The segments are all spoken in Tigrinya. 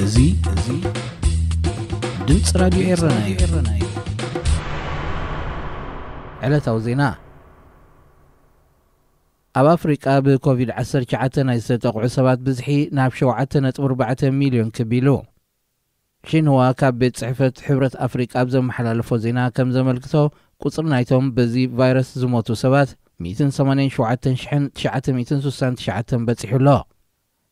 እዚ፣ እዚ ድምፂ ራዲዮ ኤረና እዩ። ዕለታዊ ዜና። ኣብ ኣፍሪቃ ብኮቪድ ዓሰርተ ትሽዓተ ናይ ዝተጠቕዑ ሰባት ብዝሒ ናብ ሸውዓተ ነጥቢ ኣርባዕተ ሚልዮን ክብ ኢሉ። ሺንዋ ካብ ቤት ጽሕፈት ሕብረት ኣፍሪቃ ኣብ ዘመሓላለፎ ዜና ከም ዘመልክቶ፣ ቁጽሪ ናይቶም በዚ ቫይረስ ዝሞቱ ሰባት ሚእትን ሰማንያን ሸውዓተን ሽሕን ትሽዓተ ሚእትን ስሳን ትሽዓተን በጺሑ ኣሎ።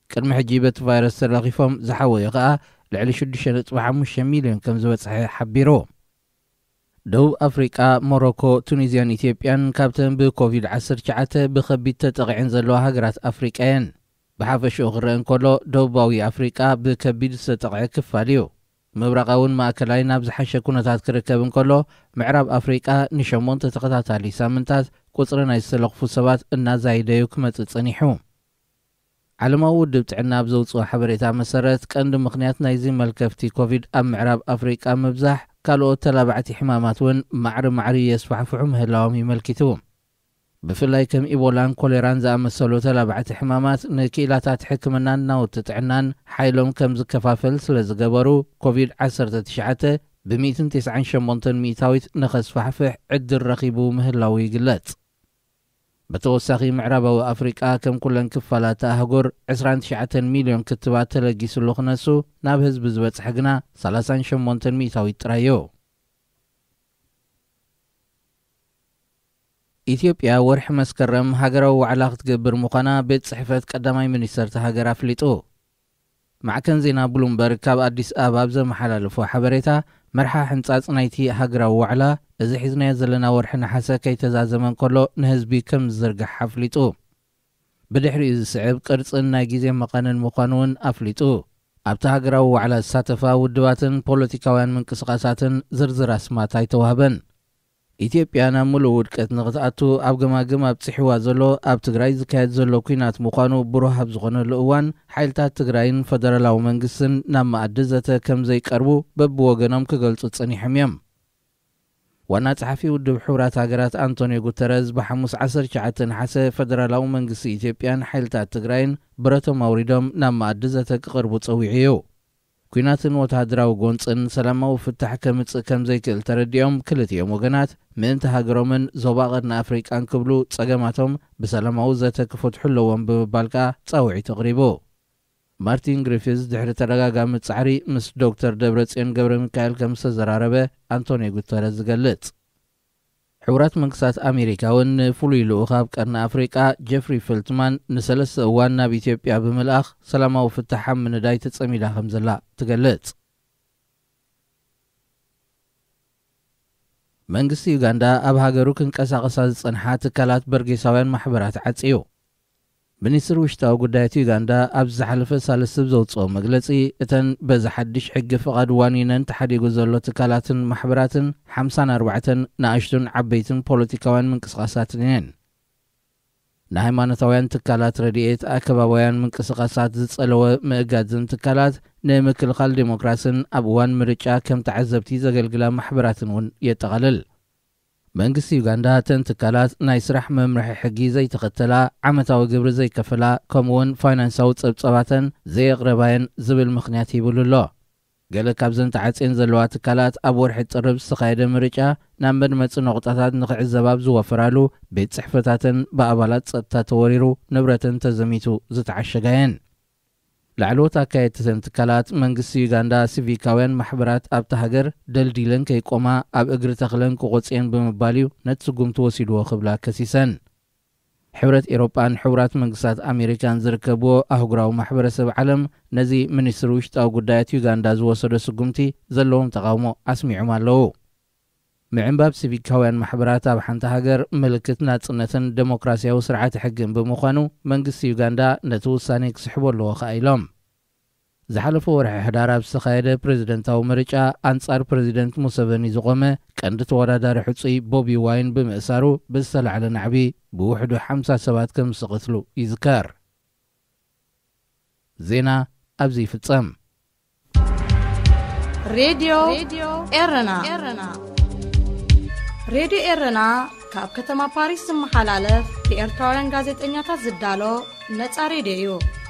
ቅድሚ ሕጂ በቲ ቫይረስ ተለኺፎም ዝሓወዩ ከኣ ልዕሊ ሽዱሽተ ነጥቢ ሓሙሽተ ሚልዮን ከም ዝበጽሐ ሓቢሩ። ደቡብ ኣፍሪቃ፣ ሞሮኮ፣ ቱኒዝያን ኢትዮጵያን ካብተን ብኮቪድ ዓሰርተ ትሽዓተ ብኸቢድ ተጠቒዐን ዘለዋ ሃገራት ኣፍሪቃ እየን። ብሓፈሽኡ ክረአ እንከሎ፣ ደቡባዊ ኣፍሪቃ ብከቢድ ዝተጠቕዐ ክፋል እዩ። ምብራቓውን ማእከላይ ናብ ዝሓሸ ኩነታት ክርከብ እንከሎ፣ ምዕራብ ኣፍሪቃ ንሸሞንተ ተኸታታሊ ሳምንታት ቁጽሪ ናይ ዝተለኽፉ ሰባት እናዛይደዩ ክመጽእ ጸኒሑ። ዓለማዊ ውድብ ጥዕና ኣብ ዘውጽኦ ሓበሬታ መሰረት፣ ቀንዲ ምኽንያት ናይዚ መልከፍቲ ኮቪድ ኣብ ምዕራብ ኣፍሪቃ ምብዛሕ፣ ካልኦት ተላባዕቲ ሕማማት እውን ማዕሪ ማዕሪ የስፋሕፍሑ ምህላዎም ይመልኪቱ። ብፍላይ ከም ኢቦላን ኮሌራን ዝኣመሰሉ ተላባዕቲ ሕማማት ንክኢላታት ሕክምናን ናውቲ ጥዕናን ሓይሎም ከም ዝከፋፈል ስለ ዝገበሩ፣ ኮቪድ ዓሰርተ ትሽዓተ ብሚእትን ተስዓን ሸሞንተን ሚእታዊት ንኸስፋሕፍሕ ዕድል ረኺቡ ምህላዉ ይግለጽ። ብተወሳኺ፣ ምዕራባዊ ኣፍሪቃ ከም ኩለን ክፋላት ኣህጉር ዕስራን ትሽዓተን ሚልዮን ክትባት ተለጊስሉ ክነሱ፣ ናብ ህዝቢ ዝበጽሐ ግና ሰላሳን ሸሞንተን ሚእታዊት ጥራይ እዩ። ኢትዮጵያ ወርሒ መስከረም ሃገራዊ ዋዕላ ክትገብር ምዃና ቤት ጽሕፈት ቀዳማይ ሚኒስተር እታ ሃገር ኣፍሊጡ። ማዕከን ዜና ብሉምበርግ ካብ ኣዲስ ኣበባ ኣብ ዘመሓላለፎ ሓበሬታ፣ መርሓ ሕንጻጽ ናይቲ ሃገራዊ ዋዕላ፣ እዚ ሒዝናዮ ዘለና ወርሒ ነሓሰ ከይተዛዘመ እንከሎ ንህዝቢ ከም ዝዝርጋሕ ኣፍሊጡ። ብድሕሪኡ ዝስዕብ ቅርጽን ናይ ግዜ መቐንን ምዃኑ እውን ኣፍሊጡ። ኣብቲ ሃገራዊ ዋዕላ ዝሳተፋ ውድባትን ፖለቲካውያን ምንቅስቓሳትን ዝርዝር ኣስማት ኣይተዋህበን። ኢትዮጵያ ናብ ምሉእ ውድቀት ንኽትኣቱ ኣብ ገማግም ኣብጺሕዋ ዘሎ ኣብ ትግራይ ዝካየድ ዘሎ ኲናት ምዃኑ ብሩህ ኣብ ዝኾነሉ እዋን፣ ሓይልታት ትግራይን ፈደራላዊ መንግስትን ናብ መኣዲ ዘተ ከም ዘይቀርቡ በብወገኖም ክገልጹ ጸኒሖም እዮም። ዋና ጸሓፊ ውድብ ሕቡራት ሃገራት ኣንቶኒዮ ጉተረዝ ብሓሙስ ዓሰርተ ትሽዓተ ነሓሰ፣ ፈደራላዊ መንግስቲ ኢትዮጵያን ሓይልታት ትግራይን ብረቶም ኣውሪዶም ናብ መኣዲ ዘተ ክቐርቡ ጸዊዑ እዩ። ኲናትን ወተሃደራዊ ጎንጽን ሰላማዊ ፍታሕ ከምጽእ ከም ዘይክእል ተረዲኦም፣ ክልቲኦም ወገናት ምእንቲ ሃገሮምን ዞባ ቀርኒ ኣፍሪቃን ክብሉ ጸገማቶም ብሰላማዊ ዘተ ክፈትሑ ኣለዎም ብምባል ከኣ ጻውዒት ኣቕሪቡ። ማርቲን ግሪፊዝ ድሕሪ ተደጋጋሚ ጻዕሪ ምስ ዶክተር ደብረጽዮን ገብረ ሚካኤል ከም ዝተዘራረበ ኣንቶኒዮ ጉተረዝ ዝገልጽ። ሕቡራት መንግስታት ኣሜሪካ እውን ንፍሉይ ልኡኽ ኣብ ቀርኒ ኣፍሪቃ ጀፍሪ ፈልትማን ንሰለስተ እዋን ናብ ኢትዮጵያ ብምልኣኽ ሰላማዊ ፍታሕ ኣብ ምንዳይ ተጸሚዳ ከም ዘላ ትገልጽ። መንግስቲ ዩጋንዳ ኣብ ሃገሩ ክንቀሳቐሳ ዝጸንሓ ትካላት በርጌሳውያን ማሕበራት ዓጽዩ። ሚኒስትሪ ውሽጣዊ ጉዳያት ዩጋንዳ ኣብ ዝሓለፈ ሳልስቲ ብዘውጽኦ መግለጺ፣ እተን በዚ ሓድሽ ሕጊ ፍቓድ ዋኒነን ተሓዲጉ ዘሎ ትካላትን ማሕበራትን ሓምሳን ኣርባዕተን ንኣሽቱን ዓበይትን ፖለቲካውያን ምንቅስቓሳትን እየን። ንሃይማኖታውያን ትካላት ረድኤት፣ ኣከባባውያን ምንቅስቓሳት ዝጸለወ ምእጋድን ትካላት ንምክልኻል ዴሞክራስን ኣብ እዋን ምርጫ ከም ተዓዘብቲ ዘገልግላ ማሕበራትን እውን የጠቓልል። መንግስቲ ዩጋንዳ እተን ትካላት ናይ ስራሕ መምርሒ ሕጊ ዘይተኸተላ፣ ዓመታዊ ግብሪ ዘይከፈላ፣ ከምኡውን ፋይናንሳዊ ጸብጸባተን ዘየቕረባየን ዝብል ምኽንያት ሂብሉ ኣሎ። ገለ ካብዘን ተዓጽየን ዘለዋ ትካላት ኣብ ወርሒ ጥሪ ዝተኻየደ ምርጫ ናብ መድመጺ ነቑጣታት ንኽዕዘባ ኣብ ዝወፈራሉ ቤት ጽሕፈታተን ብኣባላት ጸጥታ ተወሪሩ ንብረተን ተዘሚቱ ዝተዓሸጋ እየን። ላዕለዎት ኣካየድቲ እተን ትካላት መንግስቲ ዩጋንዳ ሲቪካውያን ማሕበራት ኣብታ ሃገር ደልዲለን ከይቆማ ኣብ እግሪ ተኽለን ክቖጽየን ብምባል እዩ ነቲ ስጉምቲ ወሲድዎ ክብላ ከሲሰን። ሕብረት ኤሮጳን ሕቡራት መንግስታት ኣሜሪካን ዝርከብዎ ኣህጉራዊ ማሕበረሰብ ዓለም ነዚ ሚኒስትሪ ውሽጣዊ ጉዳያት ዩጋንዳ ዝወሰዶ ስጉምቲ ዘለዎም ተቓውሞ ኣስሚዖም ኣለዉ። ምዕንባብ ሲቪካውያን ማሕበራት ኣብ ሓንቲ ሃገር ምልክት ናጽነትን ደሞክራሲያዊ ስርዓተ ሕግን ብምዃኑ መንግስቲ ዩጋንዳ ነቲ ውሳኔ ክስሕቦ ኣለዎ ከኣ ኢሎም። ዝሓለፈ ወርሒ ሕዳር ኣብ ዝተኻየደ ፕሬዝደንታዊ ምርጫ ኣንጻር ፕሬዝደንት ሙሰቨኒ ዝቖመ ቀንዲ ተወዳዳሪ ሕጹይ ቦቢ ዋይን ብምእሳሩ ብዝተላዕለ ናዕቢ ብውሕዱ ሓምሳ ሰባት ከም ዝተቐትሉ ይዝከር። ዜና ኣብዚ ይፍጸም። ሬድዮ ኤረና። ሬድዮ ኤረና ካብ ከተማ ፓሪስ ዝመሓላለፍ ብኤርትራውያን ጋዜጠኛታት ዝዳሎ ነጻ ሬድዮ እዩ።